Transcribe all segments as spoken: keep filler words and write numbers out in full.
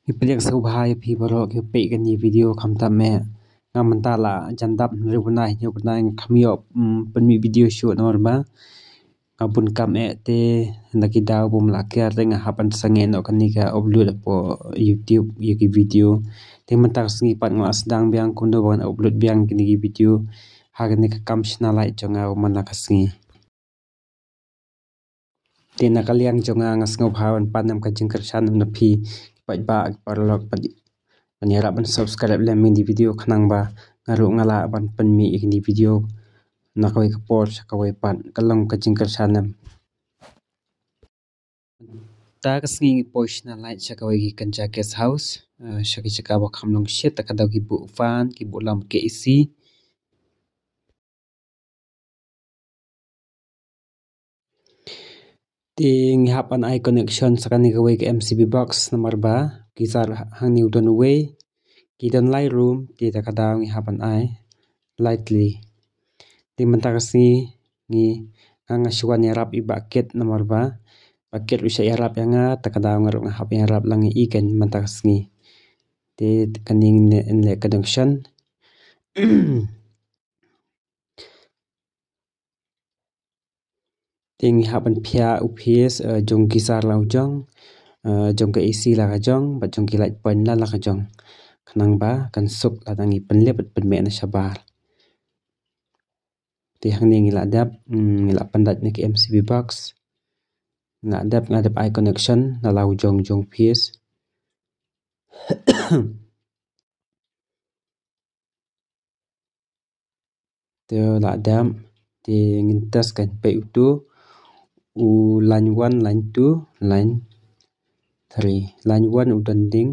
Ngi pdiang sngewbha ïa phi baroh ki peit kane ka video khamtam eh. Nga mynta la jan dap hynriew bnai, hynñiew bnai nga kham ïoh, mm, pynmih video shuh namar ba nga bun kam eh te na ki daw bym lah kiar te nga hap ban sangeh noh kane ka upload hapoh YouTube ïa ki video. Te mynta ka sngi pat nga la sdang biang kumno ban upload biang kine ki video ha kane ka kam shna light jong nga man la ka sngi. Te na ka liang jong nga nga sngewbha ban pan ïa ka jingkyrshan na phi ki paidbah ki paralok, ban ïarap ban subscribe lem ïa kine ki video khnang ba nga ruh nga lah ban pynmih ïa kine ki video na kawei ka por sha kawei pat. Ka long ka jingkyrshan lem. Mynta ka sngi ngi poi shna light sha kawei ki kynja guest house, eh, sha ki jaka ba kham long shit, ta ka daw ki buh fan, ki buh lam ka A C. Te ngi hap ban ai connection sha kane kawei ka M C B box namar ba ki sar hangne u don uwei, ki don lai room, te ta ka daw ngi hap ban ai lai tylli. Te mynta ka sngi ngi, nga nga shu wan ïarap ïa i Bah Kit namar ba Bah Kit u shah ïarap ïa nga, ta ka daw nga ruh nga hap ïarap lang ïa i kan mynta ka sngi. Te kane ngi leh connection. Te ngi hap ban phiah u fuse, eh, jong u geyser la u jong, eh, jong ka A C la ka jong, bad jong ki light point la la ka jong. Khnang ba kan suk lada ngi pynlip bad pynmeh na shabar. Te hangne ngi la dep, mm, ngi la pyndait na ka M C B box. Ngi la dep, ngi la dep ai connection na la u jong jong u fuse. Te la dep, te ngin test kan peit uto u line one, line two, line three. Line one u don ding.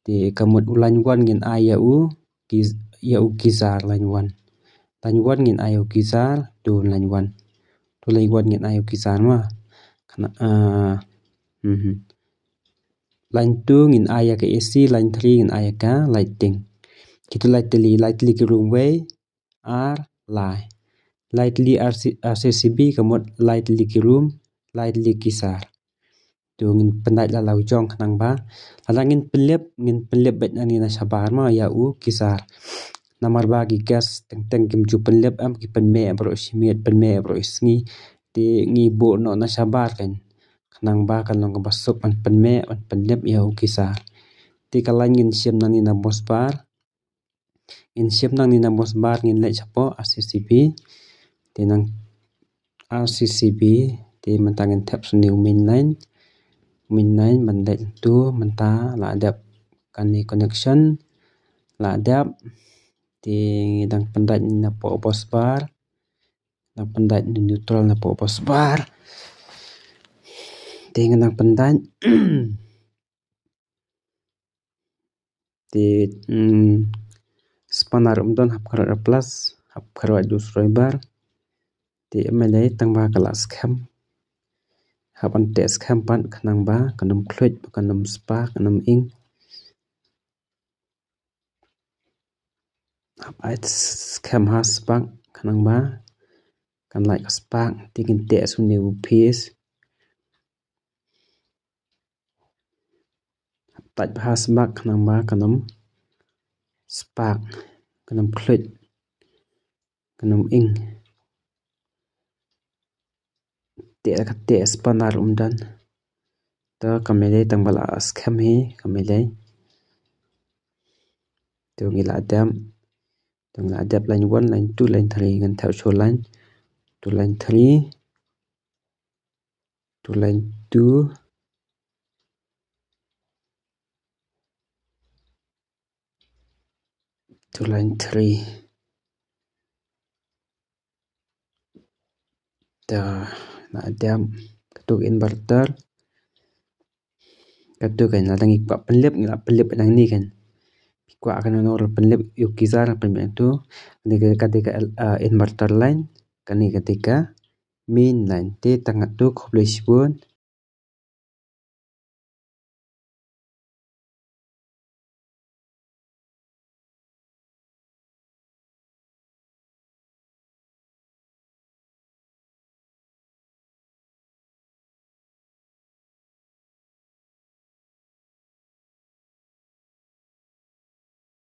Te ka mut u line one ngin ai ïa u, giz-, ïa u geyser line one. Line one ngin ai ïa u geyser, to line one. To line one ngin ai ïa u geyser ma. Kane, ah, mhm. Line two ngin ai ïa ka A C, line three ngin ai ïa ka lighting. Kito lai tylli, lai tylli ki room wei, ar, lai. Lai tylli R C, R C C B, ka mut lai tylli ki room, lai tylli ki geyser. To ngin pyndait la la u jong khnang ba lada ngin pynlip, ngin pynlip beit nangne na shabar ma ïa u geyser. Namar ba ki guest teng teng kim ju pynlip em, ki pynmeh baroh shi miet, pynmeh baroh shi sngi. Te ngi buh noh na shabar kan. Khnang ba kan long kaba suk ban pynmeh, ban pynlip ïa u geyser. Te ka line ngin shim nangne na bus bar. Ngin shim nangne na bus bar, ngin leit shapoh R C C B. Te nang R C C B, te mynta ngin thep shuh ne u main line. Main line ban leit tu mynta la dep kane connection. La dep, te ngi dang pyndait napoh bus bar. Dang pyndait neutral napoh bus bar. Te ngi dang pyndait. Te, mm, spanner um don, hap kharwat plus, hap kharwat u screwdriver. Te em lei tang ba ka la skhem. Hap ban teh skhem pat khnang ba kan ym khluit, ba kan ym spark, kan ym ing. Hap ai skhem ha spark khnang ba kan lait ka spark, te ngin teh shuh ne u fuse. Hap tait bha spark khnang ba kan ym spark, kan ym khluit, kan ym ing. Te ka te spanner um don. To ka mei lei tang ba la skhem hi ka mei lei. To ngi la dep. To ngi la dep line one, line two, line three, ngan thep shuh line. To line three. To line two. To line three. To la dep. Katu inverter. Katu kan la dang kwah pynlip, ngi la pynlip nangne kan. Kwah kan nor pynlip ïa u geyser pynlip tu. Kane ka, kane ka, uh, inverter line. Kane ka, kane ka main line. Te tang katu khublei shibun.